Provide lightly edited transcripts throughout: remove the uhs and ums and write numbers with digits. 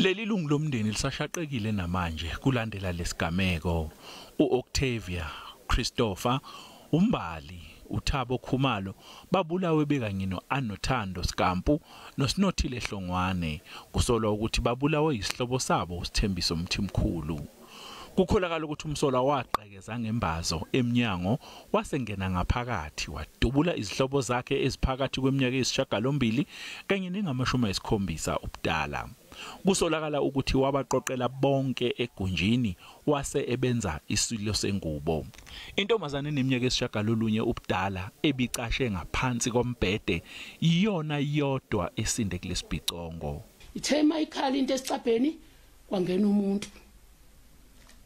Leli lungu lomndeni lisashaqekile namanje kulandela lesigameko. UOctavia Christopher, uMbali, uThabo Khumalo babulawe bekanye noAnothando Skampu noSinothile Hlongwane. Kusolwa ukuthi babulawe isihlobo sabo uSithembiso Mthimkhulu. Kukholakala ukuthi umsolwa waqhekeza ngembazo emnyango wasengena ngaphakathi wadubula izihlobo zakhe eziphakathi kweminyaka eyisishiyagalombili kanye nengama-70 ubudala. Kusolakala ukuthi wabaqoqela bonke egunjini wase ebenza isilo sengubo. Intombazane eneminyaka eyisishiyagalolunye ubudala ebicashe ngaphansi kombhede iyona yodwa esinde kulesibhicongo. Ithe mayikhala into esicabheni, kwangena umuntu.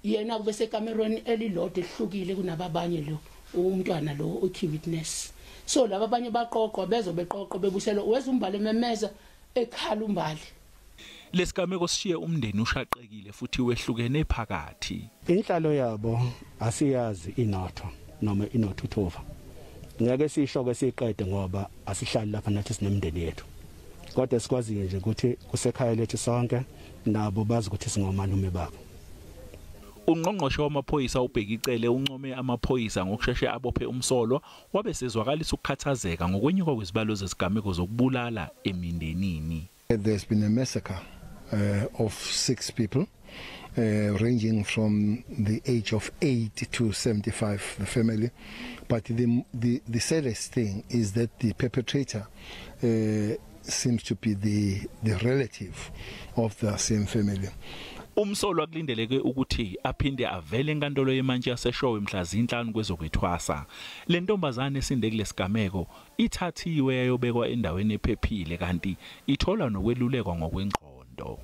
Yena kube sekamerweni elilodwa ehlukile kunababanye, lo umntwana lo o-key witness. So laba abanye baqoqwa, bezo beqoqwa, bebuselwa, weza uMbali ememeza, ekhala uMbali. Lesigameko sishiye umndeni ushaqekile futhi wehlukene phakathi. Inhlalo yabo asiyazi, inotho noma inothuthuva. Ngeke sisho ke siqede ngoba asihlali lapha nathi, sinemndeni yethu. Kodwa sikwaziyo nje ukuthi kusekhaya lethu sonke, nabo bazi ukuthi singomalume babo. Ungqongqoshe wamaphoyisa uBheki Cele uncome amaphoyisa ngokusheshe abophe umsolwa, wabe sezwakalisa ukukhathazeka ngokwenyuka kwezibalo zezigameko zokubulala emindenini. There's been a massacre of six people, ranging from the age of 8 to 75, the family. But the saddest thing is that the perpetrator seems to be the relative of the same family. Umsolwa kulindeleke ukuthi aphinde avele enkantolo yemantshi yaseShowe mhla zi-5 kwezokwethwasa. Le ntombazane esinde kulesigameko ithathiwe yayobekwa endaweni ephephile kanti ithola nokwelulekwa ngokwengqondo.